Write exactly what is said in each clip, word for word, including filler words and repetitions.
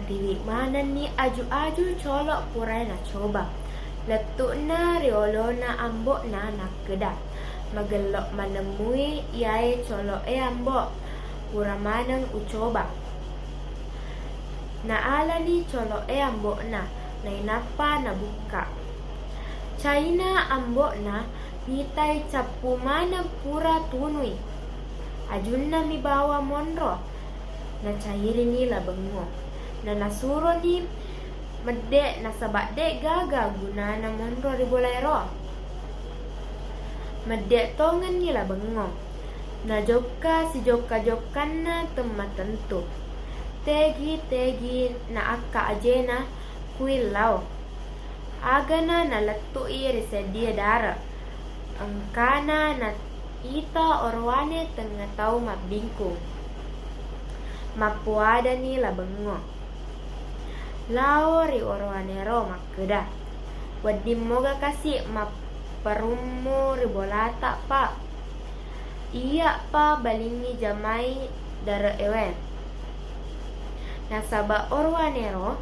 Tiwi manenni aju-aju colo' purae nacoba. Lettu'na ri olona ambo'na nakkeda, "Magello' manemmui iyae colo'e, Ambo'. Pura maneng ucoba." Naalani colo'e ambo'na, nainappa nabukka. Caina ambo'na mitai cappu maneng pura tunui. Ajunna mi bawa monro, nacairini La Bengngo. Nanasuroni medde nasaba de' gaga gunana monro ri bolaero. Medde tongenni La Bengngo. Najokka sijokka-jokkanna temmatentu. Tegi-tegi naakka ajena kuillao. Agana nalettu'i ri seddie dare'. Engkana naita orowane tengnga tau mabbingkung. Mappoadani La Bengngo lao ri orowanero makkeda, "Wedding moga kasi' mapparummu ri bolata, Pa'? Iya'pa balingngi jamai dare'ewe." Nasaba orowanero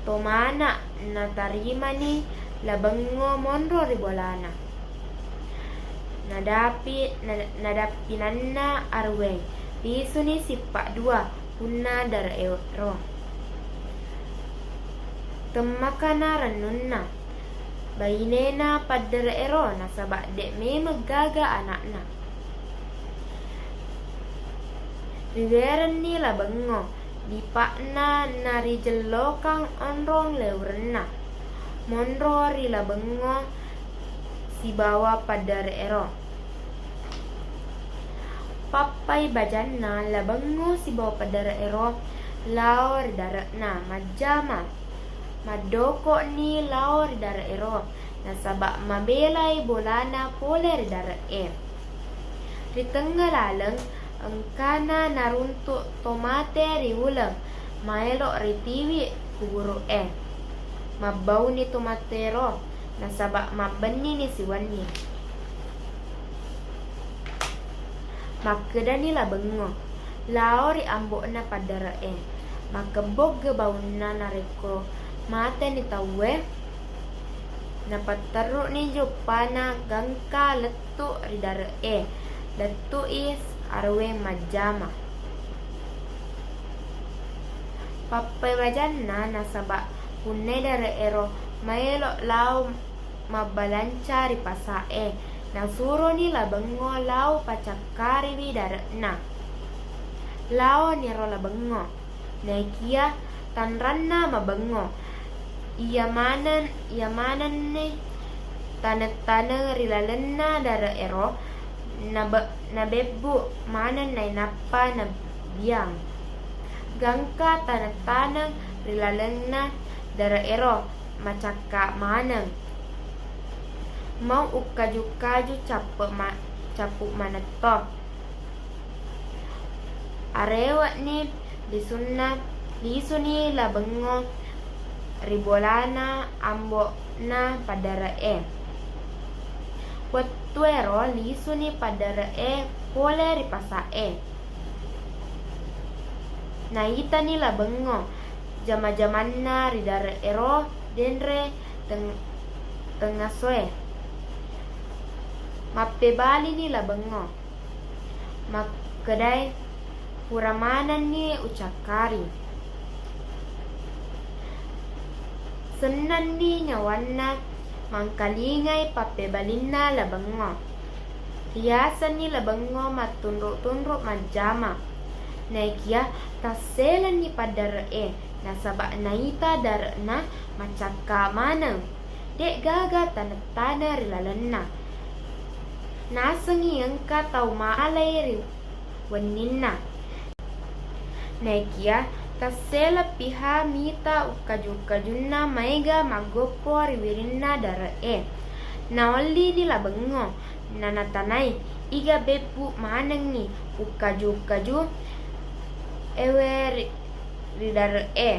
tomana natarimani La Bengngo monro ri bolana. Nadapi-, na-, nadappinanna aruweng, lisuni sippa' dua punna dare'ero. Temmakana rennunna bainena paddare'ero nasaba de' memeng gaga ana'na. Riwerenni La Bengngo, dipa'na narijellokang onrong leurenna. Monro ri La Bengngo sibawa paddare'ero. Pappai bajanna La Bengngo sibawa paddare'ero lao ri dare'na majjama. Maddoko'ni lao ri dare'ero, nasaba mabelai bolana pole ri dare'e. Ri tengnga laleng, engkana naruntu' to mate ri uleng, maelo' ritiwi kuburu'e. Mabbauni to matero, nasaba mabbennini siwenni. Makkedani La Bengngo lao ri ambo'na paddare'e, "Makkebbogge baunna narekko mateni tauwe?" Napatterru'ni joppana gangka lettu' ri dare'e, lettu'i aruweng majjama. Pappai bajanna nasaba punnai dare'ero maelo' lao mabbalanca ri pasa'e, nasuroni La Bengngo lao pacakkariwi dare'na. Laoniro La Bengngo, naekiya tanranna mabengngo. Iya maneng, iya manenni taneng-taneng ri lalenna dare'ero nabe-, nabebbu maneng nainappa nabiang. Gangka taneng-taneng ri lalenna dare'ero macakka maneng. Mau ukkaju-kaju cappe ma-, cappu manetto. Arewe'ni lisunna, lisuni La Bengngo ri bolana ambo'na paddare'e. Wettuero lisuni paddare'e pole ri pasa'e. Naitani La Bengngo jama-jamanna ri dare'ero denre teng-, tengngasoe. Mappebalini La Bengngo makkedae, "Pura manenni ucakkari." Sennanni nyawanna mangkalingai pappebalinna La Bengngo. Riasenni La Bengngo mattunru-tunru majjama. Naekiya tasselenni paddare'e, nasaba naita dare'na macakka maneng. De'gaga taneng-taneng ri lalenna. Nasengngi engka tau malai ri wenninna. Naekiya tasseleppiha mita ukkaju-kajunna maega maggoppo ri wirinna dare'e. Naollini La Bengngo, nanatanai iga bebbu manengngi ukkaju-kaju ewe ri, ri dare'e.